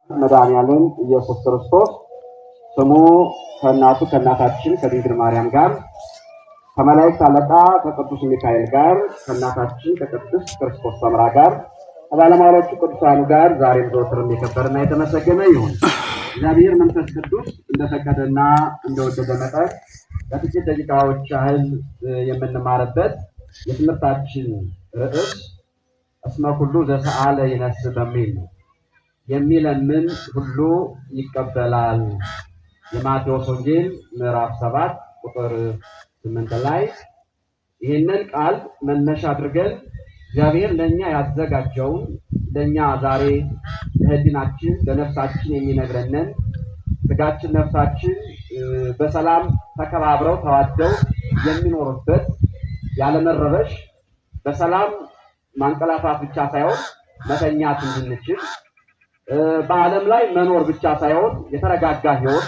መድኃኔዓለም ኢየሱስ ክርስቶስ ስሙ ከእናቱ ከእናታችን ከድንግል ማርያም ጋር፣ ከመላእክት አለቃ ከቅዱስ ሚካኤል ጋር፣ ከእናታችን ከቅድስት ክርስቶስ ሰምራ ጋር፣ ከባለሟሎቹ ቅዱሳኑ ጋር ዛሬም ዘወትርም የከበረና የተመሰገነ ይሁን። እግዚአብሔር መንፈስ ቅዱስ እንደፈቀደና እንደወደደ መጠን ለጥቂት ደቂቃዎች ያህል የምንማርበት የትምህርታችን ርዕስ እስመ ኩሉ ዘሰአለ ይነስእ በሚል ነው። የሚለምን ሁሉ ይቀበላል። የማቴዎስ ወንጌል ምዕራፍ 7 ቁጥር 8 ላይ ይህንን ቃል መነሻ አድርገን እግዚአብሔር ለእኛ ያዘጋጀውን፣ ለእኛ ዛሬ ለሕሊናችን ለነፍሳችን የሚነግረንን፣ ስጋችን ነፍሳችን በሰላም ተከባብረው ተዋደው የሚኖሩበት፣ ያለመረበሽ በሰላም ማንቀላፋት ብቻ ሳይሆን መተኛት እንድንችል፣ በዓለም ላይ መኖር ብቻ ሳይሆን የተረጋጋ ሕይወት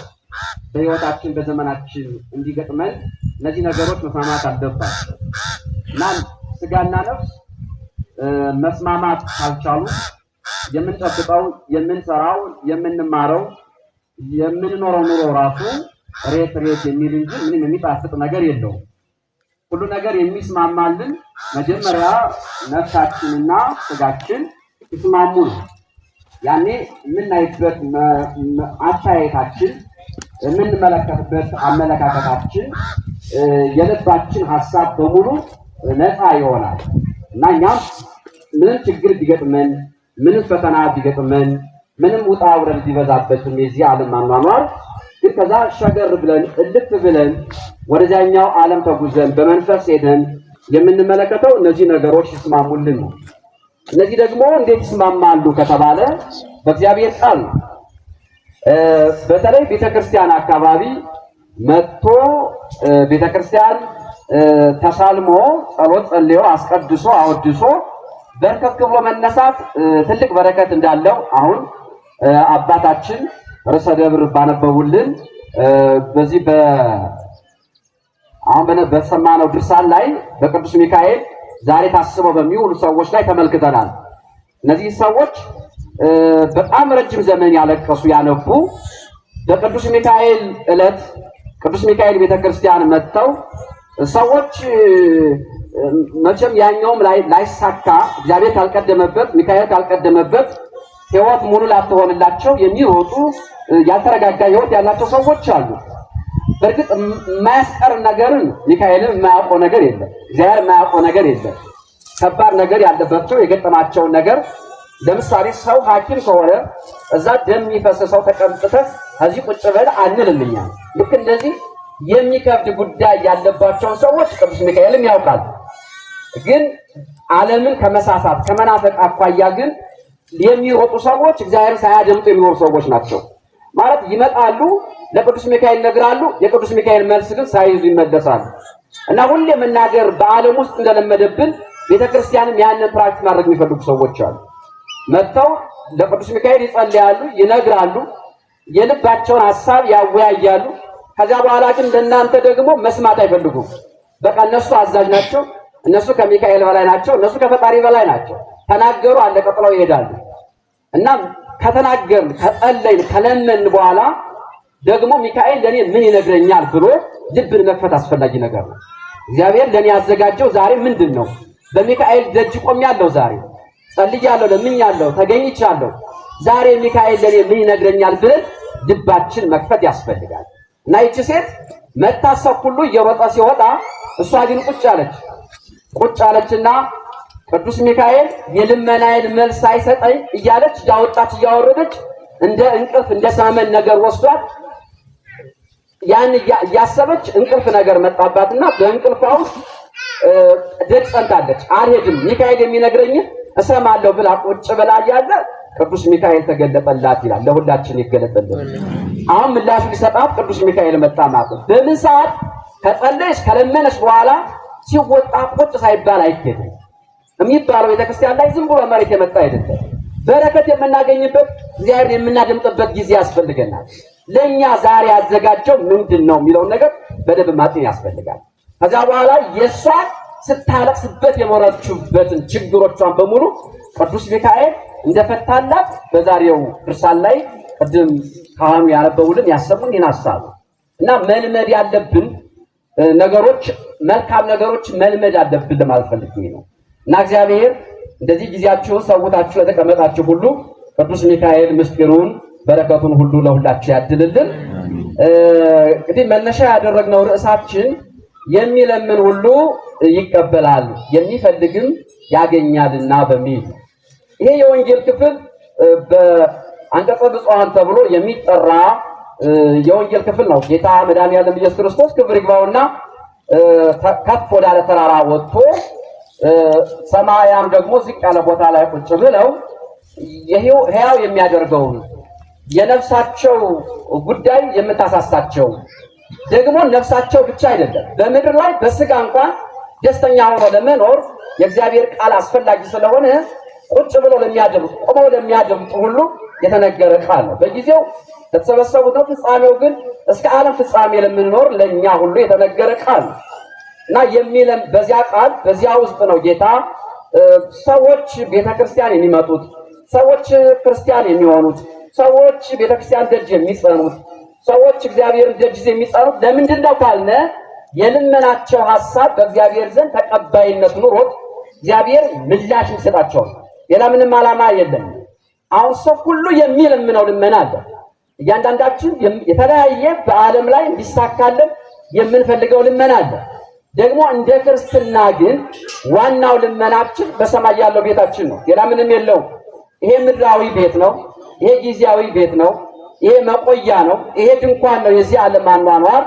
በሕይወታችን በዘመናችን እንዲገጥመን እነዚህ ነገሮች መስማማት አለባቸው። እና ስጋና ነፍስ መስማማት ካልቻሉ የምንጠብቀው፣ የምንሰራው፣ የምንማረው፣ የምንኖረው ኑሮ ራሱ ሬት ሬት የሚል እንጂ ምንም የሚጣፍጥ ነገር የለውም። ሁሉ ነገር የሚስማማልን መጀመሪያ ነፍሳችንና ስጋችን ሲስማሙ ነው። ያኔ የምናይበት አስተያየታችን፣ የምንመለከትበት አመለካከታችን፣ የልባችን ሀሳብ በሙሉ ነፃ ይሆናል። እና እኛም ምንም ችግር ቢገጥመን፣ ምንም ፈተና ቢገጥመን፣ ምንም ውጣ ውረድ ቢበዛበትም የዚህ ዓለም አኗኗር ግን ከዛ ሸገር ብለን እልፍ ብለን ወደዚያኛው ዓለም ተጉዘን በመንፈስ ሄደን የምንመለከተው እነዚህ ነገሮች ሲስማሙልን ነው። እነዚህ ደግሞ እንዴት ይስማማሉ ከተባለ በእግዚአብሔር ቃል ነው። በተለይ ቤተክርስቲያን አካባቢ መጥቶ ቤተክርስቲያን ተሳልሞ፣ ጸሎት ጸልዮ፣ አስቀድሶ አወድሶ በርከክ ብሎ መነሳት ትልቅ በረከት እንዳለው አሁን አባታችን ርዕሰ ደብር ባነበቡልን በዚህ አሁን በሰማነው ድርሳን ላይ በቅዱስ ሚካኤል ዛሬ ታስበው በሚውሉ ሰዎች ላይ ተመልክተናል። እነዚህ ሰዎች በጣም ረጅም ዘመን ያለቀሱ፣ ያነቡ፣ በቅዱስ ሚካኤል ዕለት ቅዱስ ሚካኤል ቤተክርስቲያን መጥተው ሰዎች መቼም ያኛውም ላይሳካ፣ እግዚአብሔር ካልቀደመበት፣ ሚካኤል ካልቀደመበት ሕይወት ሙሉ ላትሆንላቸው የሚሮጡ፣ ያልተረጋጋ ሕይወት ያላቸው ሰዎች አሉ። በእርግጥ የማያስቀር ነገርን ሚካኤልን የማያውቀው ነገር የለም። እግዚአብሔር የማያውቀው ነገር የለም። ከባድ ነገር ያለባቸው የገጠማቸውን ነገር፣ ለምሳሌ ሰው ሐኪም ከሆነ እዛ ደም የሚፈስሰው ተቀምጥተህ ከዚህ ቁጭ በል አንልም እኛ። ልክ እንደዚህ የሚከብድ ጉዳይ ያለባቸውን ሰዎች ቅዱስ ሚካኤልም ያውቃል። ግን ዓለምን ከመሳሳት ከመናፈቅ አኳያ ግን የሚሮጡ ሰዎች እግዚአብሔር ሳያደምጡ የሚኖሩ ሰዎች ናቸው። ማለት ይመጣሉ፣ ለቅዱስ ሚካኤል ይነግራሉ። የቅዱስ ሚካኤል መልስ ግን ሳይዙ ይመለሳሉ። እና ሁሌ መናገር በዓለም ውስጥ እንደለመደብን ቤተክርስቲያንም ያንን practice ማድረግ የሚፈልጉ ሰዎች አሉ። መጥተው ለቅዱስ ሚካኤል ይጸልያሉ፣ ይነግራሉ፣ የልባቸውን ሀሳብ ያወያያሉ። ከዚያ በኋላ ግን ለእናንተ ደግሞ መስማት አይፈልጉም። በቃ እነሱ አዛዥ ናቸው፣ እነሱ ከሚካኤል በላይ ናቸው፣ እነሱ ከፈጣሪ በላይ ናቸው። ተናገሩ፣ አለቀ፣ ጥለው ይሄዳሉ። እና ከተናገርን፣ ከጸለይን፣ ከለመን በኋላ ደግሞ ሚካኤል ለኔ ምን ይነግረኛል ብሎ ልብን መክፈት አስፈላጊ ነገር ነው። እግዚአብሔር ለኔ ያዘጋጀው ዛሬ ምንድን ነው? በሚካኤል ደጅ ቆሜያለሁ፣ ዛሬ ጸልያለሁ፣ ለምኛለሁ፣ ተገኝቻለሁ። ዛሬ ሚካኤል ለኔ ምን ይነግረኛል ብለን ልባችን መክፈት ያስፈልጋል። እና ይቺ ሴት መታሰብ ሁሉ እየሮጠ ሲወጣ እሷ ግን ቁጭ አለች። ቁጭ አለችና ቅዱስ ሚካኤል የልመናዬን መልስ ሳይሰጠኝ እያለች እያወጣች እያወረደች እንደ እንቅልፍ እንደ ሳመን ነገር ወስዷት ያን እያሰበች እንቅልፍ ነገር መጣባትና በእንቅልፏ ውስጥ ደጅ ጸንታለች። አልሄድም፣ ሚካኤል የሚነግረኝ እሰማለሁ ብላ ቁጭ ብላ እያለ ቅዱስ ሚካኤል ተገለጠላት ይላል። ለሁላችን ይገለጠልን። አሁን ምላሹ ሊሰጣት ቅዱስ ሚካኤል መጣ ማለት ነው። በምን ሰዓት? ከጸለየች ከለመነች በኋላ ሲወጣ ቁጭ ሳይባል አይኬድም የሚባለው ቤተክርስቲያን ላይ ዝም ብሎ መሬት የመጣ አይደለም። በረከት የምናገኝበት፣ እግዚአብሔርን የምናደምጥበት ጊዜ ያስፈልገናል። ለእኛ ዛሬ ያዘጋጀው ምንድን ነው የሚለውን ነገር በደንብ ማጤን ያስፈልጋል። ከዚያ በኋላ የእሷ ስታለቅስበት የኖረችበትን ችግሮቿን በሙሉ ቅዱስ ሚካኤል እንደፈታላት በዛሬው ድርሳን ላይ ቅድም ካህኑ ያነበቡልን ያሰሙን ይህን ሀሳብ እና መልመድ ያለብን ነገሮች መልካም ነገሮች መልመድ አለብን ለማለት ፈልጌ ነው። እና እግዚአብሔር እንደዚህ ጊዜያችሁን ሰውታችሁ ለተቀመጣችሁ ሁሉ ቅዱስ ሚካኤል ምስጢሩን በረከቱን ሁሉ ለሁላችሁ ያድልልን። እንግዲህ መነሻ ያደረግነው ርዕሳችን የሚለምን ሁሉ ይቀበላል የሚፈልግም ያገኛልና በሚል ይሄ የወንጌል ክፍል በአንቀጸ ብፁዓን ተብሎ የሚጠራ የወንጌል ክፍል ነው። ጌታ መድኃኒዓለም ኢየሱስ ክርስቶስ ክብር ይግባውና ከፍ ወዳለ ተራራ ወጥቶ ሰማያም ደግሞ ዝቅ ያለ ቦታ ላይ ቁጭ ብለው ሕያው የሚያደርገውን የነፍሳቸው ጉዳይ የምታሳሳቸው ደግሞ ነፍሳቸው ብቻ አይደለም፣ በምድር ላይ በስጋ እንኳን ደስተኛ ሆኖ ለመኖር የእግዚአብሔር ቃል አስፈላጊ ስለሆነ ቁጭ ብሎ ለሚያደምጡ ቆመው ለሚያደምጡ ሁሉ የተነገረ ቃል ነው። በጊዜው ለተሰበሰቡት ነው። ፍጻሜው ግን እስከ ዓለም ፍጻሜ ለምንኖር ለእኛ ሁሉ የተነገረ ቃል ነው እና የሚለም በዚያ ቃል በዚያ ውስጥ ነው ጌታ ሰዎች ቤተክርስቲያን የሚመጡት፣ ሰዎች ክርስቲያን የሚሆኑት፣ ሰዎች ቤተክርስቲያን ደጅ የሚጸኑት፣ ሰዎች እግዚአብሔርን ደጅ የሚጸኑት ለምንድን ነው ካልነ የልመናቸው ሐሳብ በእግዚአብሔር ዘንድ ተቀባይነት ኑሮት እግዚአብሔር ምላሽ የሚሰጣቸው ነው። ሌላ ምንም ዓላማ የለም። አሁን ሰው ሁሉ የሚለምነው ልመና አለ። እያንዳንዳችን የተለያየ በዓለም ላይ እንዲሳካለን የምንፈልገው ልመና አለ። ደግሞ እንደ ክርስትና ግን ዋናው ልመናችን በሰማይ ያለው ቤታችን ነው። ሌላ ምንም የለውም። ይሄ ምድራዊ ቤት ነው። ይሄ ጊዜያዊ ቤት ነው። ይሄ መቆያ ነው። ይሄ ድንኳን ነው። የዚህ ዓለም አኗኗር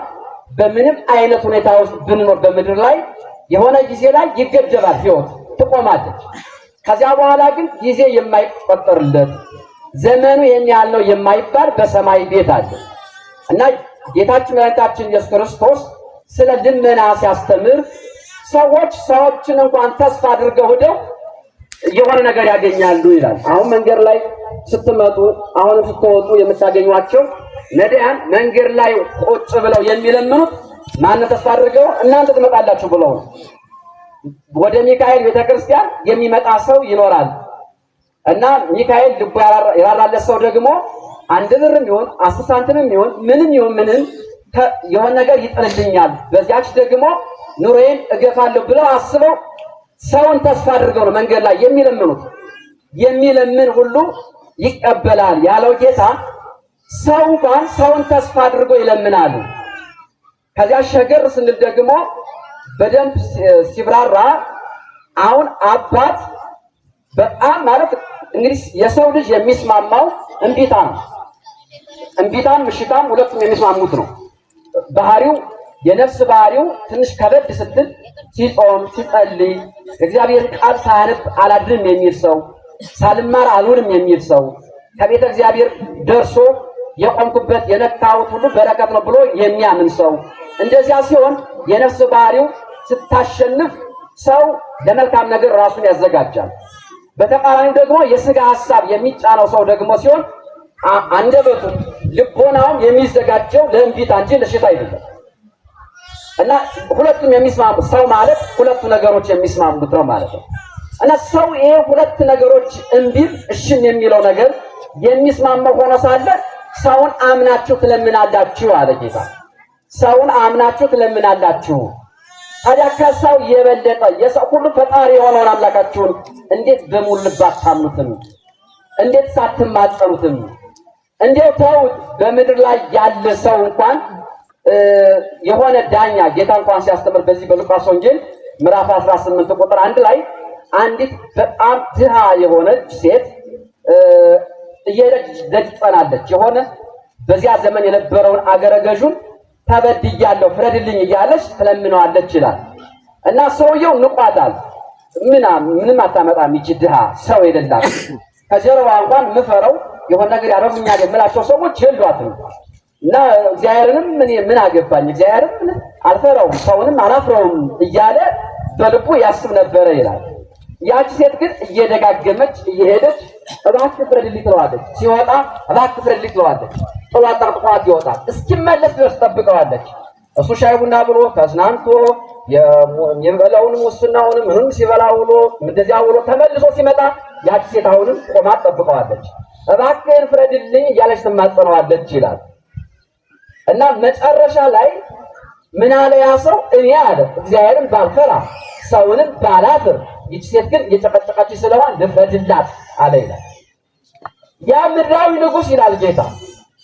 በምንም አይነት ሁኔታ ውስጥ ብንኖር በምድር ላይ የሆነ ጊዜ ላይ ይገደባል። ህይወት ትቆማለች። ከዚያ በኋላ ግን ጊዜ የማይቆጠርለት ዘመኑ ይሄን ያህል ነው የማይባል በሰማይ ቤት አለ እና ጌታችን መድኃኒታችን ኢየሱስ ክርስቶስ ስለ ልመና ሲያስተምር ሰዎች ሰዎችን እንኳን ተስፋ አድርገው ሄደው የሆነ ነገር ያገኛሉ ይላል። አሁን መንገድ ላይ ስትመጡ አሁንም ስትወጡ የምታገኟቸው ነዳያን መንገድ ላይ ቁጭ ብለው የሚለምኑት ማንን ተስፋ አድርገው እናንተ ትመጣላችሁ ብለው ነው። ወደ ሚካኤል ቤተክርስቲያን የሚመጣ ሰው ይኖራል እና ሚካኤል ልቡ የራራለት ሰው ደግሞ አንድ ብርም ይሁን 10 ሳንቲምም ይሁን ምንም ይሁን ምንም የሆነ ነገር ይጥልልኛል፣ በዚያች ደግሞ ኑሮዬን እገፋለሁ ብለው አስበው ሰውን ተስፋ አድርገው ነው መንገድ ላይ የሚለምኑት። የሚለምን ሁሉ ይቀበላል ያለው ጌታ ሰው እንኳን ሰውን ተስፋ አድርጎ ይለምናል። ከዚያ ሸገር ስንል ደግሞ በደንብ ሲብራራ አሁን አባት በጣም ማለት እንግዲህ የሰው ልጅ የሚስማማው እምቢታ ነው። እምቢታም እሽታም ሁለቱም የሚስማሙት ነው። ባህሪው የነፍስ ባህሪው ትንሽ ከበድ ስትል ሲጾም ሲጸልይ እግዚአብሔር ቃል ሳያነብ አላድርም የሚል ሰው፣ ሳልማር አልውልም የሚል ሰው፣ ከቤተ እግዚአብሔር ደርሶ የቆምኩበት የነካሁት ሁሉ በረከት ነው ብሎ የሚያምን ሰው፣ እንደዚያ ሲሆን የነፍስ ባህሪው ስታሸንፍ ሰው ለመልካም ነገር ራሱን ያዘጋጃል። በተቃራኒው ደግሞ የስጋ ሐሳብ የሚጫነው ሰው ደግሞ ሲሆን አንደበቱ ልቦናውም የሚዘጋጀው ለእንቢታ እንጂ ለሽታ አይደለም። እና ሁለቱም የሚስማሙ ሰው ማለት ሁለቱ ነገሮች የሚስማሙት ነው ማለት ነው። እና ሰው ይሄ ሁለት ነገሮች እምቢም እሽም የሚለው ነገር የሚስማማው ሆኖ ሳለ ሰውን አምናችሁ ትለምናላችሁ አለ ጌታ። ሰውን አምናችሁ ትለምናላችሁ። ታዲያ ከሰው የበለጠ የሰው ሁሉ ፈጣሪ የሆነውን አምላካችሁን እንዴት በሙሉ ልብ አታምኑትም? እንዴት ሳትማጸኑትም? እንዴት ተውት። በምድር ላይ ያለ ሰው እንኳን የሆነ ዳኛ ጌታ እንኳን ሲያስተምር በዚህ በሉቃስ ወንጌል ምዕራፍ 18 ቁጥር 1 ላይ አንዲት በጣም ድሃ የሆነች ሴት እየሄደች ደጅ ትጸናለች። የሆነ በዚያ ዘመን የነበረውን አገረ ገዡን ተበድያለሁ ፍረድልኝ እያለች ትለምነዋለች ይላል። እና ሰውየው ንቋታል። ምንም አታመጣም ይቺ ድሃ ሰው የሌላት ከጀርባ እንኳን ምፈረው የሆነ ነገር ያደርጉኛል የምላቸው ሰዎች የሏትም። እና እግዚአብሔርንም እኔ ምን አገባኝ እግዚአብሔርንም አልፈረውም ሰውንም አላፍረውም እያለ በልቡ ያስብ ነበረ ይላል። ያቺ ሴት ግን እየደጋገመች እየሄደች እባክህ ፍረድልኝ ትለዋለች። ሲወጣ እባክህ ፍረድልኝ ትለዋለች። ጥሏት ጠርጥቋት ይወጣል። እስኪመለስ ድረስ ጠብቀዋለች። እሱ ሻይ ቡና ብሎ ተዝናንቶ የሚበላውንም ሙስናውንም ምንም ሲበላ ውሎ እንደዚያ ውሎ ተመልሶ ሲመጣ ያቺ ሴት አሁንም ቆማ ትጠብቀዋለች። እባክህን ፍረድልኝ እያለች ትማጸነዋለች ይላል። እና መጨረሻ ላይ ምን አለ ያ ሰው? እኔ አለ እግዚአብሔርን ባልፈራ ሰውንም ባላፍር፣ ይቺ ሴት ግን እየጨቀጨቀች ስለሆነ ልፍረድላት አለ ይላል። ያ ምድራዊ ንጉሥ ይላል ጌታ፣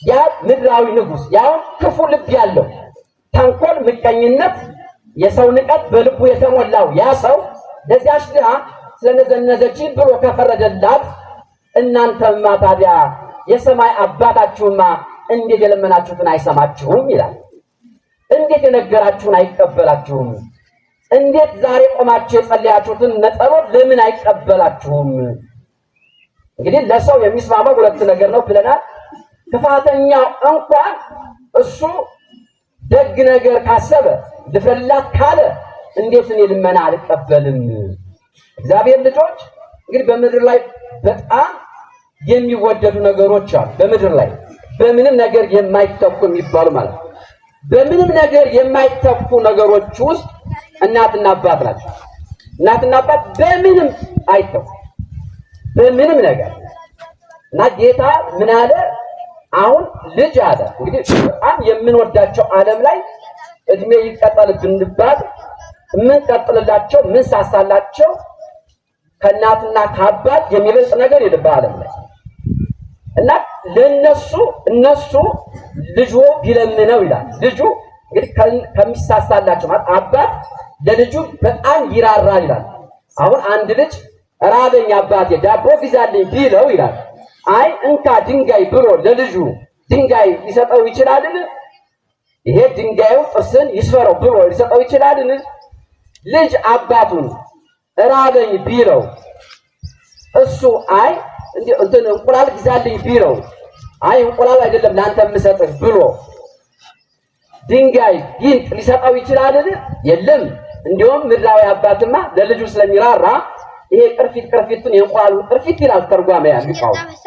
ያ ምድራዊ ንጉሥ ያው ክፉ ልብ ያለው ተንኮል፣ ምቀኝነት፣ የሰው ንቀት በልቡ የተሞላው ያ ሰው ለዚያች ድሃ ስለነዘነዘች ብሎ ከፈረደላት፣ እናንተማ ታዲያ የሰማይ አባታችሁማ እንዴት የለመናችሁትን አይሰማችሁም ይላል። እንዴት የነገራችሁን አይቀበላችሁም? እንዴት ዛሬ ቆማችሁ የጸለያችሁትን ጸሎት ለምን አይቀበላችሁም? እንግዲህ ለሰው የሚስማማው ሁለት ነገር ነው ብለናል። ክፋተኛው እንኳን እሱ ደግ ነገር ካሰበ ልፍረድላት ካለ እንዴት እኔ ልመና አልቀበልም? እግዚአብሔር ልጆች እንግዲህ በምድር ላይ በጣም የሚወደዱ ነገሮች አሉ። በምድር ላይ በምንም ነገር የማይተኩ የሚባሉ ማለት ነው። በምንም ነገር የማይተኩ ነገሮች ውስጥ እናትና አባት ናቸው። እናትና አባት በምንም አይተኩ፣ በምንም ነገር። እና ጌታ ምን አለ? አሁን ልጅ አለ። እንግዲህ በጣም የምንወዳቸው ዓለም ላይ እድሜ ይቀጠል ብንባል የምንቀጥልላቸው ምንሳሳላቸው ከእናትና ከአባት የሚበልጥ ነገር የለም በዓለም ላይ። እና ለነሱ እነሱ ልጁ ቢለምነው ይላል። ልጁ እንግዲህ ከሚሳሳላቸው ማለት አባት ለልጁ በጣም ይራራል ይላል። አሁን አንድ ልጅ ራበኝ አባቴ ዳቦ ግዛልኝ ቢለው ይላል፣ አይ እንካ ድንጋይ ብሎ ለልጁ ድንጋይ ሊሰጠው ይችላልን? ይሄ ድንጋዩ ጥርስን ይስፈረው ብሎ ሊሰጠው ይችላልን? ልጅ አባቱን ራበኝ ቢለው እሱ አይ እንትን እንቁላል ግዛልኝ ቢለው፣ አይ እንቁላል አይደለም ለአንተ የምሰጥህ ብሎ ድንጋይ ጊንጥ ሊሰጠው ይችላልን? የለም። እንዲሁም ምድራዊ አባትማ ለልጁ ስለሚራራ ይሄ ቅርፊት ቅርፊቱን የእንቁላሉ ቅርፊት ይላል ተርጓሚያን ሊቃውንት፣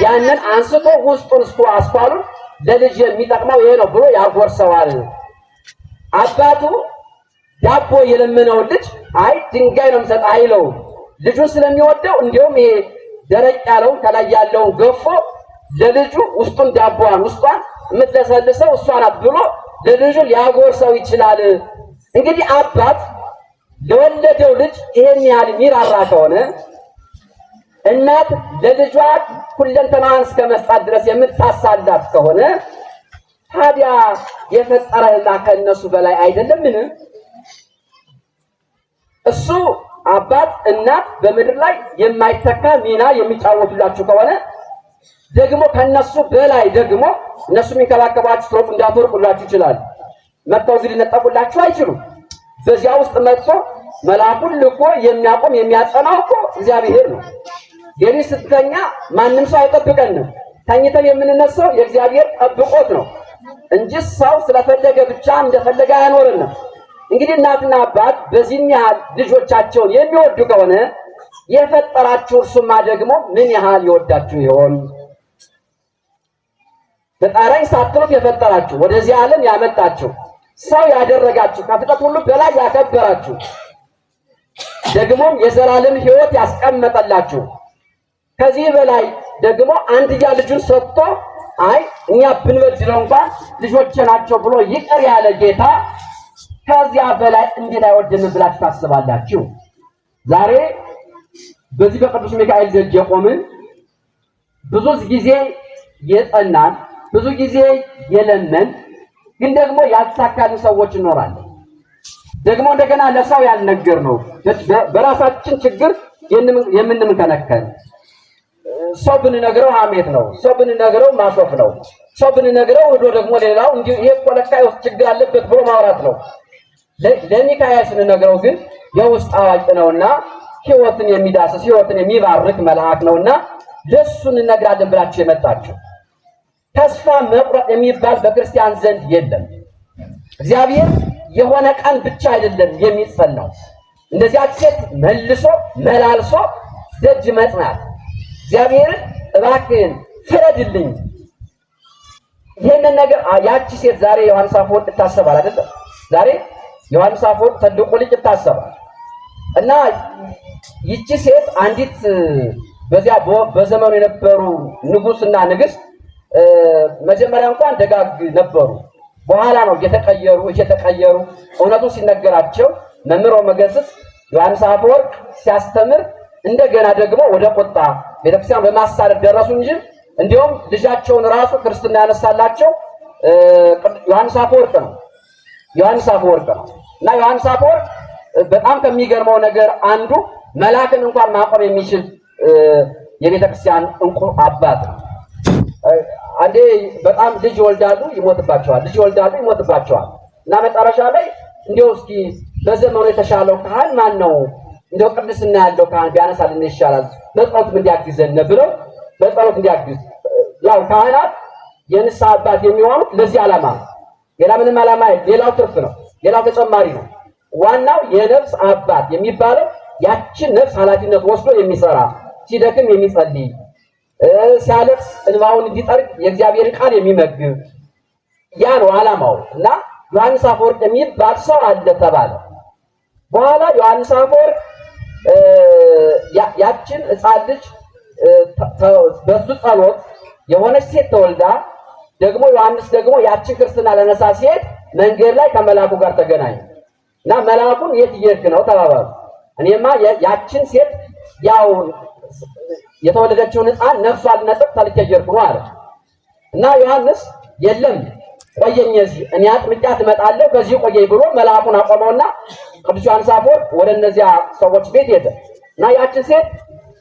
ያንን አንስቶ ውስጡን እስኩ አስኳሉን ለልጅ የሚጠቅመው ይሄ ነው ብሎ ያጎርሰዋል። አባቱ ዳቦ የለመነውን ልጅ አይ ድንጋይ ነው የምሰጥህ አይለውም። ልጁን ስለሚወደው እንዲሁም ይሄ ደረቅ ያለውን ከላይ ያለውን ገፎ ለልጁ ውስጡን ዳቦዋን ውስጧን የምትለሰልሰው እሷ ናት ብሎ ለልጁ ሊያጎርሰው ይችላል። እንግዲህ አባት ለወለደው ልጅ ይሄን ያህል የሚራራ ከሆነ፣ እናት ለልጇ ሁለንተናዋን እስከ መስጣት ድረስ የምታሳላት ከሆነ፣ ታዲያ የፈጠረህማ ከእነሱ በላይ አይደለምን? እሱ አባት እናት በምድር ላይ የማይተካ ሚና የሚጫወቱላችሁ ከሆነ፣ ደግሞ ከነሱ በላይ ደግሞ እነሱ የሚንከባከቧችሁ ትሮጡ እንዳትወርቁላችሁ ይችላል። መጥተው እዚህ ሊነጠቁላችሁ አይችሉም። በዚያ ውስጥ መጥቶ መልአኩን ልኮ የሚያቆም የሚያጸናው እኮ እግዚአብሔር ነው። ሌሊት ስትተኛ ማንም ሰው አይጠብቀንም። ተኝተን የምንነሳው የእግዚአብሔር ጠብቆት ነው እንጂ ሰው ስለፈለገ ብቻ እንደፈለገ አያኖርንም። እንግዲህ እናትና አባት በዚህን ያህል ልጆቻቸውን የሚወዱ ከሆነ የፈጠራችሁ እርሱማ ደግሞ ምን ያህል ይወዳችሁ ይሆን? ፈጣሪኝ ሳትሉት የፈጠራችሁ፣ ወደዚህ ዓለም ያመጣችሁ፣ ሰው ያደረጋችሁ፣ ከፍጥረት ሁሉ በላይ ያከበራችሁ፣ ደግሞም የዘላለም ሕይወት ያስቀመጠላችሁ፣ ከዚህ በላይ ደግሞ አንድያ ልጁን ሰጥቶ አይ እኛ ብንበድለው እንኳን ልጆቼ ናቸው ብሎ ይቅር ያለ ጌታ ከዚያ በላይ እንዴት አይወድንም ብላችሁ ታስባላችሁ? ዛሬ በዚህ በቅዱስ ሚካኤል ደጅ የቆምን፣ ብዙ ጊዜ የጸናን፣ ብዙ ጊዜ የለመን ግን ደግሞ ያልተሳካልን ሰዎች እንኖራለን። ደግሞ እንደገና ለሰው ያልነገር ነው፣ በራሳችን ችግር የምንምከነከን፣ ሰው ብንነግረው ሐሜት ነው፣ ሰው ብንነግረው ማሾፍ ነው፣ ሰው ብንነግረው ወዶ ደግሞ ሌላው እንዲህ ይሄ እኮ ለካ የውስጥ ችግር አለበት ብሎ ማውራት ነው። ለሚካኤል ስንነግረው ግን የውስጥ አዋቂ ነውና፣ ሕይወትን የሚዳስስ ሕይወትን የሚባርክ መልአክ ነውና ለሱ እንነግራለን ብላችሁ የመጣችሁ፣ ተስፋ መቁረጥ የሚባል በክርስቲያን ዘንድ የለም። እግዚአብሔር የሆነ ቀን ብቻ አይደለም የሚጸናው። እንደዚያች ሴት መልሶ መላልሶ ደጅ መጽናት፣ እግዚአብሔርን እባክህን ፍረድልኝ። ይህንን ነገር ያቺ ሴት ዛሬ ዮሐንስ አፈወርቅ ይታሰባል አይደለም? ዛሬ ዮሐንስ አፈወርቅ ትልቁ ሊቅ ይታሰባል። እና ይቺ ሴት አንዲት በዚያ በዘመኑ የነበሩ ንጉስና ንግስት መጀመሪያ እንኳን ደጋግ ነበሩ። በኋላ ነው እየተቀየሩ እየተቀየሩ እውነቱ ሲነገራቸው መምህር ወመገስጽ ዮሐንስ አፈወርቅ ሲያስተምር እንደገና ደግሞ ወደ ቁጣ ቤተክርስቲያን በማሳደድ ደረሱ እንጂ እንዲሁም ልጃቸውን ራሱ ክርስትና ያነሳላቸው ዮሐንስ አፈወርቅ ነው። ዮሐንስ አፈወርቅ ነው። እና ዮሐንስ አፈወርቅ በጣም ከሚገርመው ነገር አንዱ መልአክን እንኳን ማቆም የሚችል የቤተክርስቲያን እንቁ አባት ነው። አንዴ በጣም ልጅ ይወልዳሉ፣ ይሞትባቸዋል። ልጅ ይወልዳሉ፣ ይሞትባቸዋል። እና መጨረሻ ላይ እንዲያው እስኪ በዘመኑ የተሻለው ካህን ማን ነው? እንዲያው ቅድስና ያለው ካህን ቢያነሳልን ይሻላል፣ በጸሎትም እንዲያግዘን ብለው በጸሎት እንዲያግዝ። ያው ካህናት የንስሐ አባት የሚሆኑት ለዚህ ዓላማ ነው። ሌላ ምንም ዓላማ፣ ሌላው ትርፍ ነው፣ ሌላው ተጨማሪ ነው። ዋናው የነፍስ አባት የሚባለው ያችን ነፍስ ኃላፊነት ወስዶ የሚሰራ፣ ሲደክም የሚጸልይ፣ ሲያለቅስ እንባውን እንዲጠርግ የእግዚአብሔር ቃል የሚመግብ፣ ያ ነው ዓላማው። እና ዮሐንስ አፈወርቅ የሚባል ሰው አለ ተባለ። በኋላ ዮሐንስ አፈወርቅ ያችን ሕፃን ልጅ በሱ ጸሎት የሆነች ሴት ተወልዳ ደግሞ ዮሐንስ ደግሞ ያችን ክርስትና ለነሳ ሲሄድ መንገድ ላይ ከመልአኩ ጋር ተገናኘ እና መልአኩን የት እየሄድክ ነው ተባባሉ። እኔማ ያችን ሴት ያው የተወለደችውን ሕፃን ነፍሷን ልነጥቅ ተልኬ እየሄድኩ ነው አለ። እና ዮሐንስ የለም ቆየኝ፣ እዚህ እኔ አጥምቂያት እመጣለሁ፣ ከዚህ ቆየኝ ብሎ መልአኩን አቆመውና ቅዱስ ዮሐንስ አፈወርቅ ወደ እነዚያ ሰዎች ቤት ሄደ እና ያችን ሴት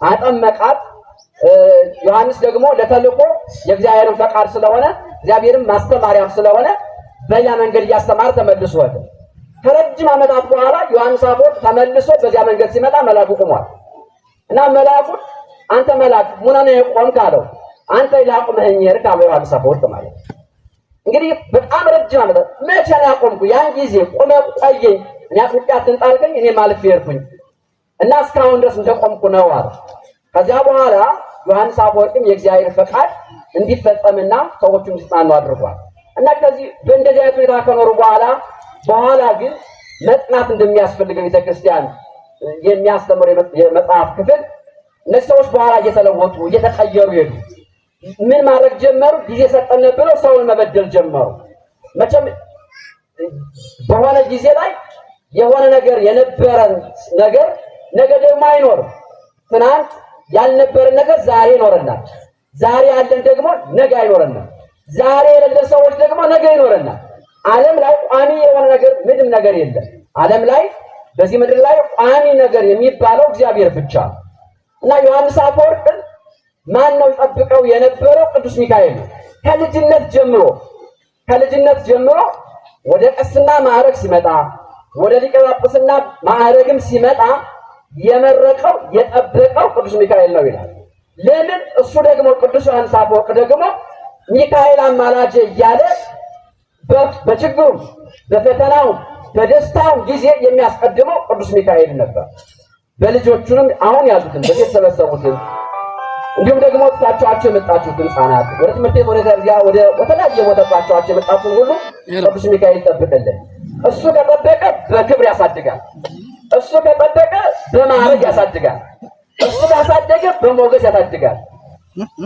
አጠመቃት። ዮሐንስ ደግሞ ለተልእኮ የእግዚአብሔርን ፈቃድ ስለሆነ እግዚአብሔርን ማስተማሪያም ስለሆነ በዚያ መንገድ እያስተማረ ተመልሶ ሄደ። ከረጅም ዓመታት በኋላ ዮሐንስ አፈወርቅ ተመልሶ በዚያ መንገድ ሲመጣ መልአኩ ቆሟል። እና መልአኩን አንተ መልአክ ሙና ነው የቆምክ አለው። አንተ ላቁምህኝ ሄድክ አለው ዮሐንስ አፈወርቅ ማለት እንግዲህ በጣም ረጅም ዓመታት መቼ ነው ያቆምኩ? ያን ጊዜ ቆመ ቆየኝ፣ እኔ አጥምቄያት ጣልከኝ፣ እኔም አልፌ ሄድኩኝ እና እስካሁን ድረስ እንደቆምኩ ነው አለ። ከዚያ በኋላ ዮሐንስ አፈወርቅም የእግዚአብሔር ፈቃድ እንዲፈጸምና ሰዎቹ እንዲጽናኑ አድርጓል። እና ከዚህ በእንደዚህ አይነት ሁኔታ ከኖሩ በኋላ ግን መጽናት እንደሚያስፈልገው ቤተክርስቲያን የሚያስተምር የመጽሐፍ ክፍል እነዚህ ሰዎች በኋላ እየተለወጡ እየተቀየሩ ሄዱ። ምን ማድረግ ጀመሩ? ጊዜ ሰጠን ብለው ሰውን መበደል ጀመሩ። መቼም በሆነ ጊዜ ላይ የሆነ ነገር የነበረን ነገር ነገ ደግሞ አይኖርም። ትናንት ያልነበረን ነገር ዛሬ ይኖረናል። ዛሬ ያለን ደግሞ ነገ አይኖረናል። ዛሬ የሌለ ሰዎች ደግሞ ነገ ይኖረናል። ዓለም ላይ ቋሚ የሆነ ነገር ምንም ነገር የለም። ዓለም ላይ በዚህ ምድር ላይ ቋሚ ነገር የሚባለው እግዚአብሔር ብቻ ነው። እና ዮሐንስ አፈወርቅን ማን ነው ይጠብቀው የነበረው? ቅዱስ ሚካኤል ነው። ከልጅነት ጀምሮ ከልጅነት ጀምሮ ወደ ቅስና ማዕረግ ሲመጣ ወደ ሊቀ ጳጳስና ማዕረግም ሲመጣ የመረቀው የጠበቀው ቅዱስ ሚካኤል ነው ይላል። ለምን? እሱ ደግሞ ቅዱስ ዮሐንስ አፈወርቅ ደግሞ ሚካኤል አማላጄ እያለ በችግሩም በፈተናው በደስታው ጊዜ የሚያስቀድመው ቅዱስ ሚካኤል ነበር። በልጆቹንም አሁን ያሉትን በዚህ የተሰበሰቡትን እንዲሁም ደግሞ ትታችኋቸው የመጣችሁትን ሕፃናት ወደ ትምህርት ቤት ወደ ተለያየ ቦታ ትታችኋቸው የመጣችሁትን ሁሉ ቅዱስ ሚካኤል ይጠብቅልን። እሱ ከጠበቀ በክብር ያሳድጋል። እሱ ከጠበቀ በማዕረግ ያሳድጋል። እሱ ካሳደገ በሞገስ ያሳድጋል።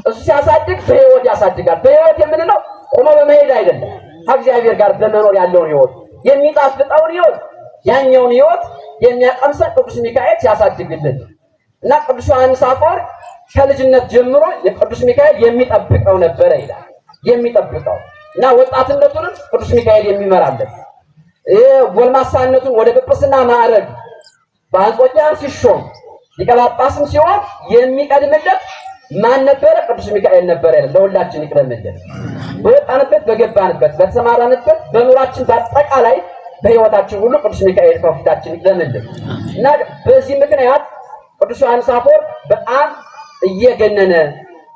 እሱ ሲያሳድግ በሕይወት ያሳድጋል። በሕይወት የምንለው ቆሞ በመሄድ አይደለም፣ ከእግዚአብሔር ጋር በመኖር ያለውን ሕይወት የሚጣፍጠውን ሕይወት ያኛውን ሕይወት የሚያቀምሰን ቅዱስ ሚካኤል ሲያሳድግልን እና ቅዱስ ዮሐንስ አፈወርቅ ከልጅነት ጀምሮ የቅዱስ ሚካኤል የሚጠብቀው ነበረ ይላል። የሚጠብቀው እና ወጣትነቱንም ቅዱስ ሚካኤል የሚመራለት ጎልማሳነቱን ወደ ጵጵስና ማዕረግ በአንጾኪያ ሲሾም ሊቀ ጳጳስም ሲሆን የሚቀድምለት ማን ነበረ? ቅዱስ ሚካኤል ነበረ። ለሁላችን ይቅደምልን። በወጣንበት፣ በገባንበት፣ በተሰማራንበት፣ በኑራችን በአጠቃላይ በሕይወታችን ሁሉ ቅዱስ ሚካኤል ከፊታችን ይቅደምልን እና በዚህ ምክንያት ቅዱስ ዮሐንስ አፈወርቅ በጣም እየገነነ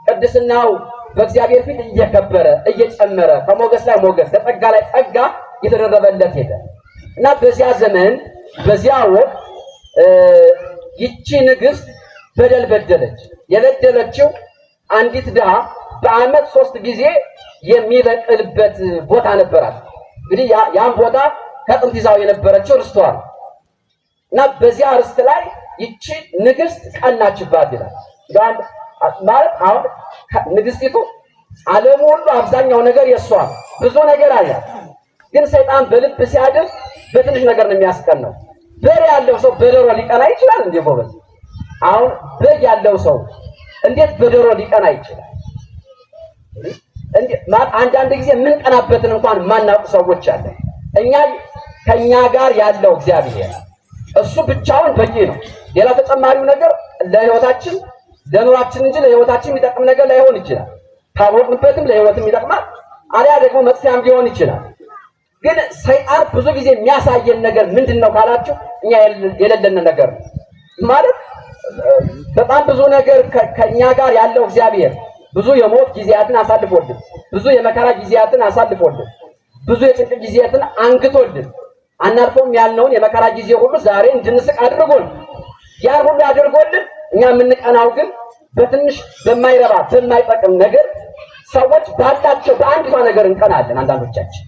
ቅድስናው በእግዚአብሔር ፊት እየከበረ እየጨመረ ከሞገስ ላይ ሞገስ ከጸጋ ላይ ጸጋ እየተደረበለት ሄደ እና በዚያ ዘመን በዚያ ወቅት ይቺ ንግስት በደል በደለች። የበደለችው አንዲት ድሃ በዓመት 3 ጊዜ የሚበቅልበት ቦታ ነበራት። እንግዲህ ያን ቦታ ከጥንት ይዛው የነበረችው ርስቷ ነው። እና በዚያ ርስት ላይ ይቺ ንግስት ቀናችባት ይላል። ማለት አሁን ንግስቲቱ ዓለሙ ሁሉ አብዛኛው ነገር የሷ ብዙ ነገር አላት። ግን ሰይጣን በልብ ሲያድር በትንሽ ነገር ነው የሚያስቀናው። በሬ ያለው ሰው በዶሮ ሊቀና ይችላል እንዴ? ጎበዝ። አሁን በግ ያለው ሰው እንዴት በዶሮ ሊቀና ይችላል? አንዳንድ ጊዜ የምንቀናበትን እንኳን የማናውቅ ሰዎች አለ። እኛ ከኛ ጋር ያለው እግዚአብሔር እሱ ብቻውን በቂ ነው። ሌላ ተጨማሪው ነገር ለህይወታችን ለኑራችን እንጂ ለህይወታችን የሚጠቅም ነገር ላይሆን ይችላል። ካወቅንበትም ለህይወትም ይጠቅማል፣ አሊያ ደግሞ መጥፊያም ሊሆን ይችላል። ግን ሰይጣን ብዙ ጊዜ የሚያሳየን ነገር ምንድን ነው ካላችሁ፣ እኛ የሌለን ነገር ነው ማለት በጣም ብዙ ነገር ከኛ ጋር ያለው እግዚአብሔር ብዙ የሞት ጊዜያትን አሳልፎልን፣ ብዙ የመከራ ጊዜያትን አሳልፎልን፣ ብዙ የጭንቅ ጊዜያትን አንግቶልን አናልፎም ያልነውን የመከራ ጊዜ ሁሉ ዛሬ እንድንስቅ አድርጎን ያን ሁሉ አድርጎልን እኛ የምንቀናው ግን በትንሽ በማይረባ በማይጠቅም ነገር ሰዎች ባላቸው በአንዲቷ ነገር እንቀናለን አንዳንዶቻችን።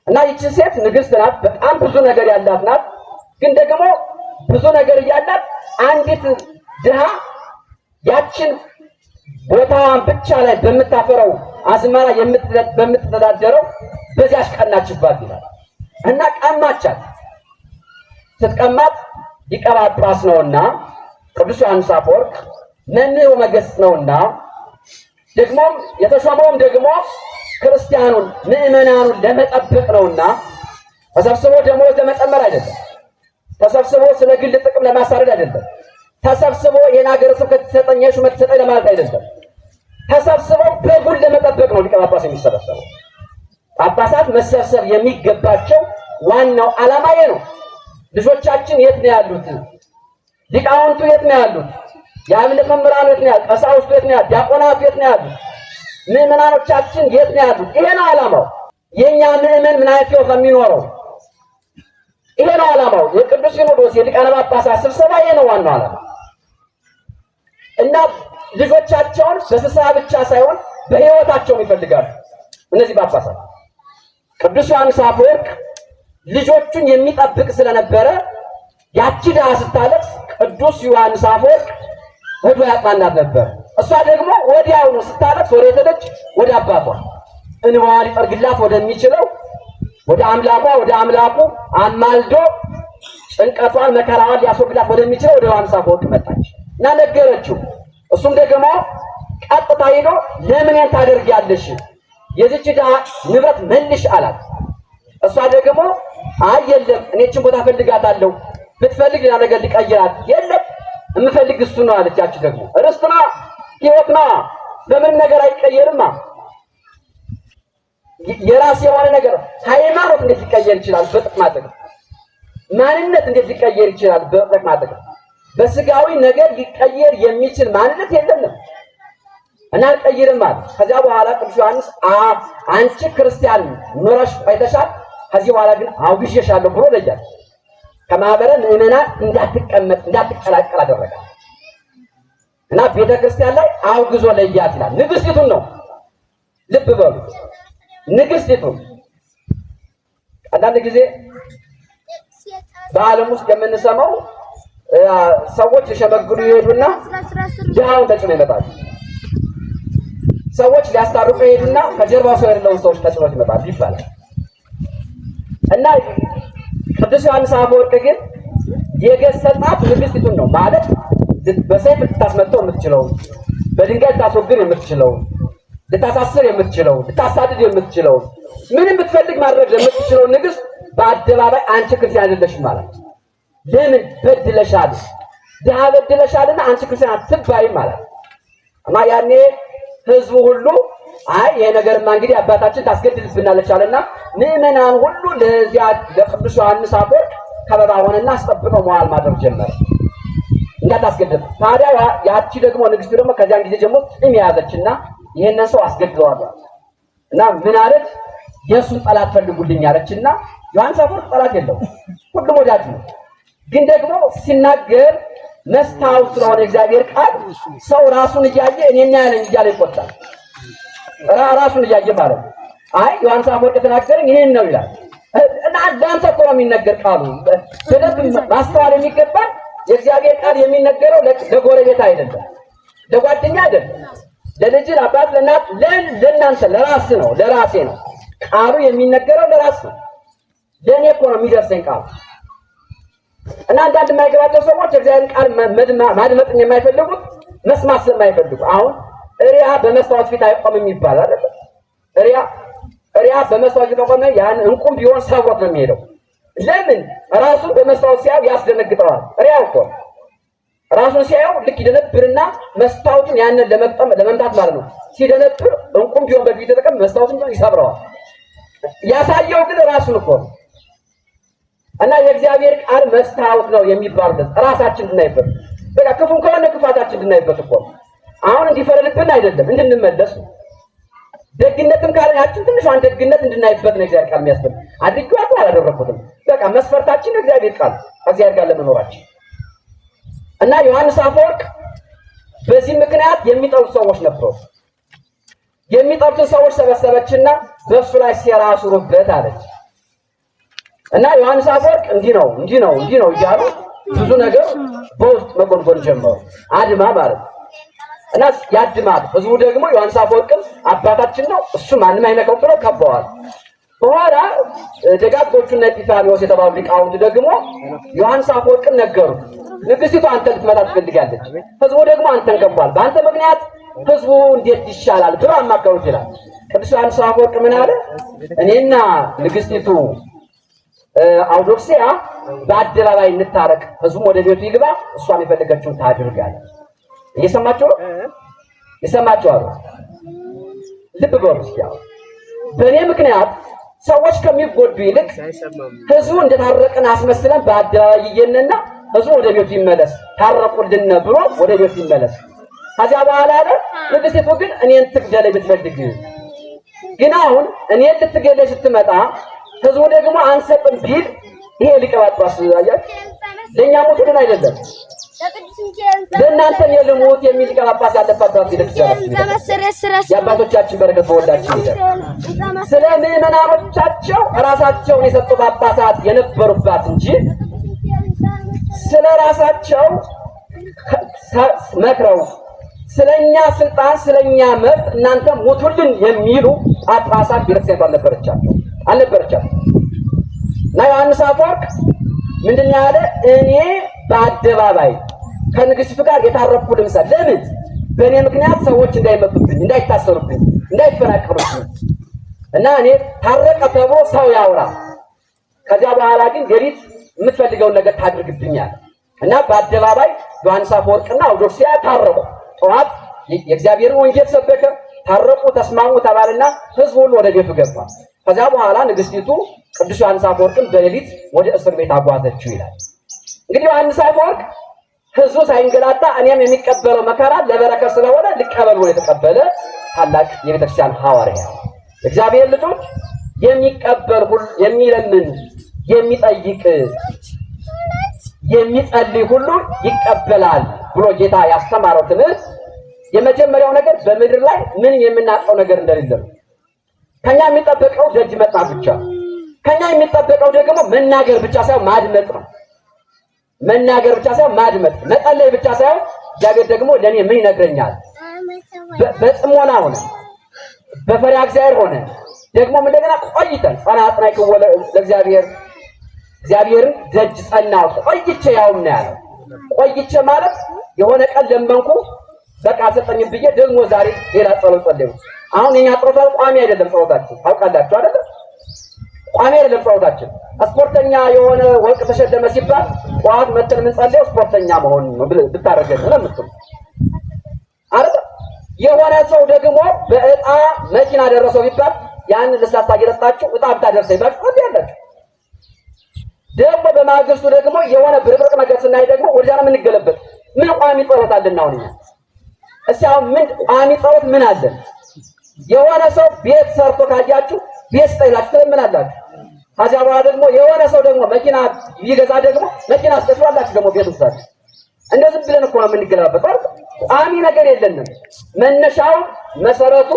እና ይቺ ሴት ንግስት ናት፣ በጣም ብዙ ነገር ያላት ናት። ግን ደግሞ ብዙ ነገር እያላት አንዲት ድሃ ያችን ቦታዋን ብቻ ላይ በምታፈረው አዝመራ በምትተዳደረው በዚያች ቀናችባት ይላል። እና ቀማቻት። ስትቀማት ሊቀ ጳጳስ ነውና ቅዱስ ዮሐንስ አፈወርቅ መምህር ወመገሥጽ ነውና ደግሞም የተሾመውም ደግሞ ክርስቲያኑን ምዕመናኑን ለመጠበቅ ነውና ተሰብስቦ ደሞዝ ለመጨመር አይደለም። ተሰብስቦ ስለ ግል ጥቅም ለማሳደድ አይደለም። ተሰብስቦ ይህን ሀገረ ስብከት ተሰጠኝ ሹመት ተሰጠኝ ለማለት አይደለም። ተሰብስበው በጉን ለመጠበቅ ነው ሊቀ ጳጳስ የሚሰበሰበው። ጳጳሳት መሰብሰብ የሚገባቸው ዋናው ዓላማ ይሄ ነው። ልጆቻችን የት ነው ያሉት? ሊቃውንቱ የት ነው ያሉት? የአብነት መምህራኑ የት ነው ያሉት? ቀሳውስቱ የት ነው ያሉት? ዲያቆናቱ የት ነው ያሉት? ምዕመናኖቻችን የት ነው ያሉት? ይሄ ነው ዓላማው። የኛ ምዕመን ምን አይነት ህይወት ነው የሚኖረው? ይሄ ነው ዓላማው። የቅዱስ ሲኖዶስ የሊቃነ ጳጳሳት ስብሰባ ይሄ ነው ዋናው ዓላማ። እና ልጆቻቸውን በስብሰባ ብቻ ሳይሆን በህይወታቸውም ይፈልጋሉ እነዚህ ጳጳሳት። ቅዱስ ዮሐንስ አፈወርቅ ልጆቹን የሚጠብቅ ስለነበረ ያቺ ድሃ ስታለቅስ ቅዱስ ዮሐንስ አፈወርቅ ሄዶ ያጽናናት ነበር። እሷ ደግሞ ወዲያውኑ ስታለቅስ ወደ ሄደች? ወደ አባቷ እንባዋን ሊጠርግላት ወደሚችለው ወደ አምላኳ ወደ አምላኩ አማልዶ ጭንቀቷን መከራዋን ሊያስወግዳት ወደሚችለው ወደ ዮሐንስ አፈወርቅ መጣች እና ነገረችው። እሱም ደግሞ ቀጥታ ሄዶ ለምን ያን ታደርጊያለሽ? የዚች ድሃ ንብረት መልሽ አላት። እሷ ደግሞ አይ የለም እኔ እችን ቦታ ፈልጋታለሁ፣ ብትፈልግ ሌላ ነገር ሊቀይራት፣ የለም የምፈልግ እሱ ነው አለች። ያቺ ደግሞ ርስት ነዋ፣ ህይወት ነዋ፣ በምን ነገር አይቀየርማ። የራስ የሆነ ነገር ሃይማኖት እንዴት ሊቀየር ይችላል? በጥቅማ ጥቅም። ማንነት እንዴት ሊቀየር ይችላል? በጥቅማ ጥቅም። በስጋዊ ነገር ሊቀየር የሚችል ማንነት የለንም እና አልቀይርም አለ። ከዚያ በኋላ ቅዱስ ዮሐንስ አንቺ ክርስቲያን ኑረሽ ቆይተሻል፣ ከዚህ በኋላ ግን አውግዤሻለሁ ብሎ ለያት። ከማህበረ ምዕመናን እንዳትቀመጥ እንዳትቀላቀል አደረጋት እና ቤተክርስቲያን ላይ አውግዞ ለያት ይላል። ንግስቲቱን ነው፣ ልብ በሉ፣ ንግስቲቱን። አንዳንድ ጊዜ በዓለም ውስጥ የምንሰማው ሰዎች ሊሸመግሉ ይሄዱና ድሃውን ተጭነው ይመጣሉ። ሰዎች ሊያስታርቁ ይሄዱና ከጀርባው ሰው የሌለውን ሰዎች ተጭነው ይመጣሉ ይባላል። እና ቅዱስ ዮሐንስ አፈወርቅ ግን የገሰጻት ንግስቲቱን ነው። ማለት በሰይፍ ልታስመታው የምትችለው፣ በድንጋይ ልታስወግር የምትችለው፣ ልታሳስር የምትችለው፣ ልታሳድድ የምትችለው፣ ምንም ብትፈልግ ማድረግ የምትችለው ንግስት በአደባባይ አንቺ ክርስቲያን አይደለሽም ማለት ለምን በድለሻል? ድሃ በድለሻልና አንቺ ክርስቲያን አትባይም ማለት እና ያኔ ህዝቡ ሁሉ አይ ይሄ ነገርማ እንግዲህ አባታችን ታስገድልብናለች አለና ምዕመናን ሁሉ ለዚያ ለቅዱስ ዮሐንስ አፈወርቅ ከበባ ሆነና አስጠብቀው መዋል ማድረግ ጀመረ። እንዳታስገድል። ታዲያ ያቺ ደግሞ ንግስቱ ደግሞ ከዚያን ጊዜ ጀምሮ ጢም የያዘችና ይሄንን ሰው አስገድለዋለሁ እና ምን አለች? የእሱን ጠላት ፈልጉልኝ አለችና ዮሐንስ አፈወርቅ ጠላት የለውም፣ ሁሉም ወዳጅ ነው። ግን ደግሞ ሲናገር መስታወት ስለሆነ እግዚአብሔር ቃል ሰው ራሱን እያየ እኔና ያለኝ እያለ ይቆጣል። ራሱን እያየ ማለት ነው። አይ ዮሐንስ አፈወርቅ የተናገረኝ ይሄን ነው ይላል። እና ለአንተ እኮ ነው የሚነገር ቃሉ። በደንብ ማስተዋል የሚገባል የእግዚአብሔር ቃል የሚነገረው ለጎረቤት አይደለም፣ ለጓደኛ አይደለም፣ ለልጅ፣ ለአባት፣ ለእናት፣ ለእናንተ ለራስ ነው፣ ለራሴ ነው። ቃሉ የሚነገረው ለራስ ነው። ለእኔ እኮ ነው የሚደርሰኝ ቃሉ። እና አንዳንድ የማይገባቸው ሰዎች የእግዚአብሔርን ቃል ማድመጥን የማይፈልጉት መስማት ስለማይፈልጉ፣ አሁን እሪያ በመስታወት ፊት አይቆምም ይባላል አይደል? እሪያ በመስታወት ፊት ቆመ ያን እንቁም ቢሆን ሰብሮት ነው የሚሄደው። ለምን? ራሱን በመስታወት ሲያየው ያስደነግጠዋል። እሪያ እኮ ራሱን ሲያየው ልክ ይደነብርና መስታወቱን ያንን ለመቅጠም ለመምታት ማለት ነው። ሲደነብር እንቁም ቢሆን በፊት ተጠቀም መስታወቱን ቢሆን ይሰብረዋል። ያሳየው ግን ራሱን እኮ ነው። እና የእግዚአብሔር ቃል መስታወት ነው የሚባሉበት ራሳችን እንድናይበት፣ በቃ ክፉን ከሆነ ክፋታችን እንድናይበት እኮ ነው። አሁን እንዲፈረድብን አይደለም፣ እንድንመለስ ነው። ደግነትም ካለ ያችን ትንሿን ደግነት እንድናይበት ነው እግዚአብሔር ቃል የሚያስፈልግ። አድርጌዋለሁ አላደረኩትም፣ በቃ መስፈርታችን እግዚአብሔር ቃል፣ ከእግዚአብሔር ጋር ለመኖራችን። እና ዮሐንስ አፈወርቅ በዚህ ምክንያት የሚጠሉት ሰዎች ነበሩ። የሚጠሉትን ሰዎች ሰበሰበችና በእሱ ላይ ሴራ አስሩበት አለች። እና ዮሐንስ አፈወርቅ እንዲህ ነው፣ እንዲህ ነው፣ እንዲህ ነው እያሉ ብዙ ነገር በውስጥ መጎንጎን ጀመሩ። አድማ ማለት ነው። እና ያድማል። ህዝቡ ደግሞ ዮሐንስ አፈወርቅም አባታችን ነው፣ እሱ ማንም አይነካው ብለው ከበዋል። በኋላ ደጋጎቹና ኤጲፋንዮስ የተባሉ ሊቃውንት ደግሞ ዮሐንስ አፈወርቅን ነገሩት። ንግስቲቱ አንተን ልትመታ ትፈልጋለች፣ ህዝቡ ደግሞ አንተን ከቧል። በአንተ ምክንያት ህዝቡ እንዴት ይሻላል ብሎ አማከሩት ይላል። ቅዱስ ዮሐንስ አፈወርቅ ምን አለ? እኔና ንግስቲቱ አውዶክሲያ በአደባባይ እንታረቅ፣ ህዝቡም ወደ ቤቱ ይግባ፣ እሷም የፈለገችውን ታድርግ አለ። እየሰማችሁ ነው? የሰማችሁ አሉ። ልብ በሉ እስኪ። አሁን በእኔ ምክንያት ሰዎች ከሚጎዱ ይልቅ ህዝቡ እንደታረቅን አስመስለን በአደባባይ ይየንና ህዝቡ ወደ ቤቱ ይመለስ፣ ታረቁልን ብሎ ወደ ቤቱ ይመለስ። ከዚያ በኋላ አለ ንግስቲቱ ግን እኔን ትግደለኝ ብትፈልግ ግን አሁን እኔን ልትገለኝ ስትመጣ ህዝቡ ደግሞ አንሰጥም ቢል፣ ይሄ ሊቀ ጳጳስ አያችሁ፣ ለእኛ ሞቱልን አይደለም ለእናንተ የልሙት የሚል ሊቀ ጳጳስ ያለባት ቤተክርስቲያን፣ የአባቶቻችን በረከት በወላችን ይደር። ስለ ምዕመናኖቻቸው ራሳቸውን የሰጡ ጳጳሳት የነበሩባት እንጂ ስለ ራሳቸው መክረው ስለኛ ስልጣን ስለኛ መብት እናንተ ሙቱልን የሚሉ ጳጳሳት ቤተክርስቲያኒቱ አልነበረቻቸው አልነበረቻቸው። እና ዮሐንስ አፈወርቅ ምንድን ያለ? እኔ በአደባባይ ከንግስቲቱ ጋር የታረቅኩ ልምሰል። ለምን? በእኔ ምክንያት ሰዎች እንዳይመጡብኝ፣ እንዳይታሰሩብኝ፣ እንዳይፈናቀሉብኝ እና እኔ ታረቀ ተብሎ ሰው ያውራ። ከዚያ በኋላ ግን ሌሊት የምትፈልገውን ነገር ታድርግብኛል። እና በአደባባይ ዮሐንስ አፈወርቅና አውዶክሲያ ታረቁ። ጠዋት የእግዚአብሔርን ወንጌል ሰበከ። ታረቁ፣ ተስማሙ ተባለና ህዝቡ ሁሉ ወደ ቤቱ ገባ። ከዚያ በኋላ ንግስቲቱ ቅዱስ ዮሐንስ አፈወርቅን በሌሊት ወደ እስር ቤት አጓዘችው ይላል። እንግዲህ ዮሐንስ አፈወርቅ ህዝቡ ሳይንገላታ እኔም የሚቀበለው መከራ ለበረከት ስለሆነ ልቀበል ብሎ የተቀበለ ታላቅ የቤተክርስቲያን ሐዋርያ። እግዚአብሔር ልጆች፣ የሚቀበል ሁሉ፣ የሚለምን፣ የሚጠይቅ፣ የሚጸልይ ሁሉ ይቀበላል ብሎ ጌታ ያስተማረው ትምህርት የመጀመሪያው ነገር በምድር ላይ ምን የምናጣው ነገር እንደሌለ ነው። ከኛ የሚጠበቀው ደጅ መጥናት ብቻ ነው። ከኛ የሚጠበቀው ደግሞ መናገር ብቻ ሳይሆን ማድመጥ ነው። መናገር ብቻ ሳይሆን ማድመጥ፣ መጸለይ ብቻ ሳይሆን እግዚአብሔር ደግሞ ለእኔ ምን ይነግረኛል? በጽሞና ሆነ፣ በፈሪሃ እግዚአብሔር ሆነ፣ ደግሞ እንደገና ቆይተን ጸና አጽናዕክዎ ለእግዚአብሔር፣ እግዚአብሔርን ደጅ ጸናሁት ቆይቼ ያውም ነው ያለው። ቆይቼ ማለት የሆነ ቀን ለመንኩ በቃ አልሰጠኝም ብዬ ደግሞ ዛሬ ሌላ ጸሎት ጸለይኩ። አሁን የኛ ጸሎት ቋሚ አይደለም። ጸሎታችን ታውቃላችሁ አይደለም? ቋሚ አይደለም ጸሎታችን። ስፖርተኛ የሆነ ወርቅ ተሸለመ ሲባል ጠዋት መተን የምንጸልየው ስፖርተኛ መሆን ነው ብታረገን ነው የምትሉ አይደል? የሆነ ሰው ደግሞ በእጣ መኪና ደረሰው ቢባል ያን ለስላሳ እየጠጣችሁ እጣ ብታደርሰኝ ብላችሁ ትጸልያላችሁ። ደግሞ በማግስቱ ደግሞ የሆነ ብርቅርቅ ነገር ስናይ ደግሞ ወደዚያ ነው የምንገለበት። ምን ቋሚ ጸሎት አለና አሁን እኛ? እስኪ አሁን ምን ቋሚ ጸሎት ምን አለን? የሆነ ሰው ቤት ሰርቶ ካያችሁ ቤት ስጠይላችሁ ትለምናላችሁ። ከዚያ በኋላ ደግሞ የሆነ ሰው ደግሞ መኪና ቢገዛ ደግሞ መኪና ስጠትላላችሁ ደግሞ ቤት ውስጣችሁ። እንደዚህ ብለን እኮ ነው የምንገለባበት አይደል? ቋሚ ነገር የለንም። መነሻው መሰረቱ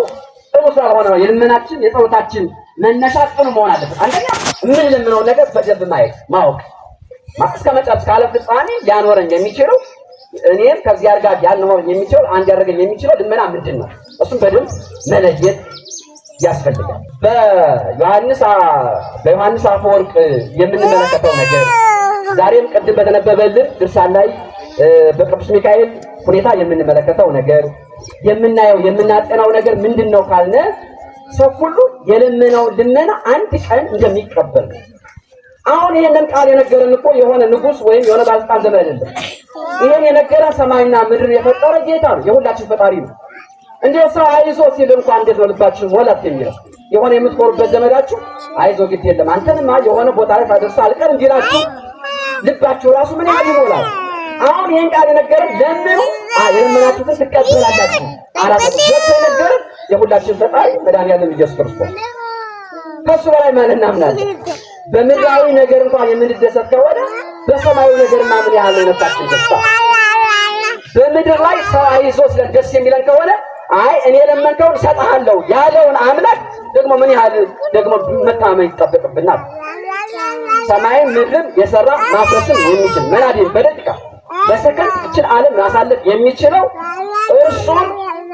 ጥሩ ስላልሆነ ነው። የልመናችን የጸሎታችን መነሻ ጽኑ መሆን አለበት። አንደኛ የምንለምነውን ነገር በደንብ ማየት ማወቅ፣ እስከ መጨረሻ እስከ ዓለም ፍጻሜ ሊያኖረኝ የሚችለው፣ እኔም ከዚያ ጋር ሊያኖረኝ የሚችለው፣ አንድ ያደረገኝ የሚችለው ልመና ምንድን ነው? እሱም በደንብ መለየት ያስፈልጋል። በዮሐንስ አፈወርቅ የምንመለከተው ነገር፣ ዛሬም ቅድም በተነበበልን ድርሳን ላይ በቅዱስ ሚካኤል ሁኔታ የምንመለከተው ነገር፣ የምናየው የምናጠናው ነገር ምንድን ነው ካልነ፣ ሰው ሁሉ የለመነውን ልመና አንድ ቀን እንደሚቀበል ነው። አሁን ይሄንን ቃል የነገረን እኮ የሆነ ንጉሥ ወይም የሆነ ባለስልጣን ዘመን አይደለም። ይሄን የነገረን ሰማይና ምድርን የፈጠረ ጌታ ነው፣ የሁላችን ፈጣሪ ነው። እንዴት ሰው አይዞ ሲል እንኳን እንዴት ነው ልባችን ወለፍ የሚለው? የሆነ የምትኮሩበት ዘመዳችሁ አይዞ ግድ የለም አንተንማ የሆነ ቦታ ላይ ሳደርስ አልቀር እንዲላችሁ ልባችሁ ራሱ ምን ያህል ይሞላል? አሁን ይሄን ቃል የነገረን ለምኑ የለመናችሁትን ትቀበላላችሁ አላችሁ የነገረን የሁላችን ፈጣሪ መድኃኒዓለም ኢየሱስ ክርስቶስ። ከሱ በላይ ማን እናምናለን? በምድራዊ ነገር እንኳን የምንደሰት ከሆነ በሰማያዊ ነገርማ ምን ያህል ነው የነፍሳችን ደስታ? በምድር ላይ ሰው አይዞ ስለ ደስ የሚለን ከሆነ፣ አይ እኔ የለመንከውን እሰጥሃለሁ ያለውን አምላክ ደግሞ ምን ያህል ደግሞ መታመን ይጠበቅብናል? ሰማይን ምድርን የሰራ፣ ማፍረስም የሚችል፣ መናድን በደቂቃ በሰከንድ ይችን ዓለም ማሳለፍ የሚችለው እርሱን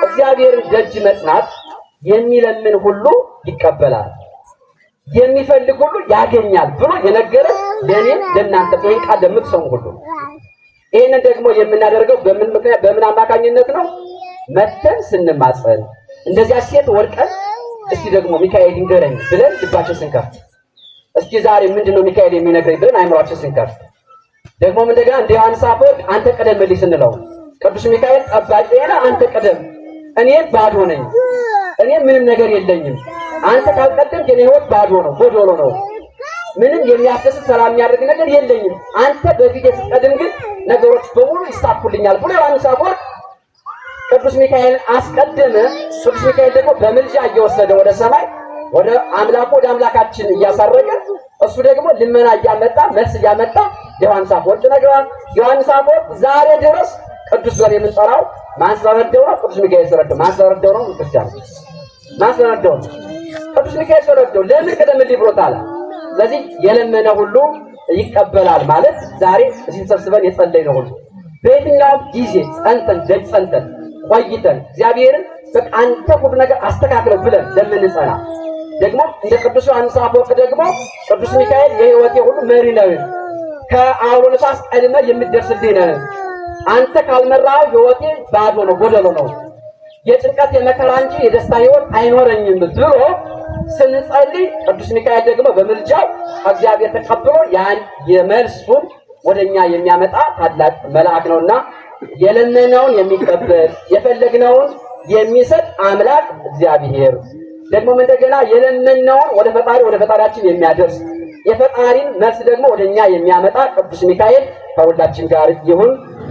እግዚአብሔርን ደጅ መጽናት፣ የሚለምን ሁሉ ይቀበላል፣ የሚፈልግ ሁሉ ያገኛል ብሎ የነገረን ለእኔም ለእናንተ ይህን ቃል ለምትሰሙ ሁሉ። ይህንን ደግሞ የምናደርገው በምን ምክንያት በምን አማካኝነት ነው? መተን ስንማጸን፣ እንደዚያ ሴት ወድቀን እስቲ ደግሞ ሚካኤል ይንገረኝ ብለን ልባችን ስንከፍት፣ እስኪ ዛሬ ምንድን ነው ሚካኤል የሚነግረኝ ብለን አይምሯችን ስንከፍት፣ ደግሞም እንደገና እንደ ዮሐንስ አፈወርቅ አንተ ቅደምልኝ ስንለው፣ ቅዱስ ሚካኤል ጠባቂ ነህ፣ አንተ ቅደም፣ እኔ ባዶ ነኝ፣ እኔ ምንም ነገር የለኝም፣ አንተ ካልቀደምክ የኔ ህይወት ባዶ ነው፣ ጎዶሎ ነው፣ ምንም የሚያስደስት ሰላም የሚያደርግ ነገር የለኝም፣ አንተ በፊቴ ስትቀድም ግን ነገሮች በሙሉ ይሳኩልኛል ብሎ ዮሐንስ አፈወርቅ ቅዱስ ሚካኤልን አስቀደመ። ቅዱስ ሚካኤል ደግሞ በምልጃ እየወሰደ ወደ ሰማይ ወደ አምላኩ ወደ አምላካችን እያሳረገ፣ እሱ ደግሞ ልመና እያመጣ መልስ እያመጣ ዮሐንስ አፈወርቅ ነግረዋል። ዮሐንስ አፈወርቅ ዛሬ ድረስ ቅዱስ ብለን የምንጠራው ማን ስለረዳው ነው? ቅዱስ ሚካኤል ስለረዳው። ማን ስለረዳው ነው? ክርስቲያን ማን ስለረዳው ነው? ቅዱስ ሚካኤል ስለረዳው። ለምን ቀደምልኝ ብሎታል። ስለዚህ የለመነ ሁሉ ይቀበላል ማለት ዛሬ እዚህ ተሰብስበን የጸለይነው ሁሉ በየትኛውም ጊዜ ጸንተን ደጅ ጸንተን ቆይተን እግዚአብሔርን በቃ አንተ ሁሉ ነገር አስተካክለው ብለን ለምንጸና፣ ደግሞ እንደ ቅዱስ ዮሐንስ አፈወርቅ ደግሞ ቅዱስ ሚካኤል የሕይወቴ ሁሉ መሪ ነው፣ ከአውሎ ነፋስ ቀድመህ የምትደርስልኝ ነህ። አንተ ካልመራኸው ሕይወቴ ባዶ ነው፣ ጎደሎ ነው፣ የጭንቀት የመከራ እንጂ የደስታ ሕይወት አይኖረኝም ብሎ ስንጸልይ ቅዱስ ሚካኤል ደግሞ በምልጃው ከእግዚአብሔር ተቀብሎ ያን የመልሱን ወደኛ የሚያመጣ ታላቅ መልአክ ነውና የለመነውን የሚቀበል፣ የፈለግነውን የሚሰጥ አምላክ እግዚአብሔር ደግሞም እንደገና የለመነውን ወደ ፈጣሪ ወደ ፈጣሪያችን የሚያደርስ፣ የፈጣሪን መልስ ደግሞ ወደኛ የሚያመጣ ቅዱስ ሚካኤል ከሁላችን ጋር ይሁን።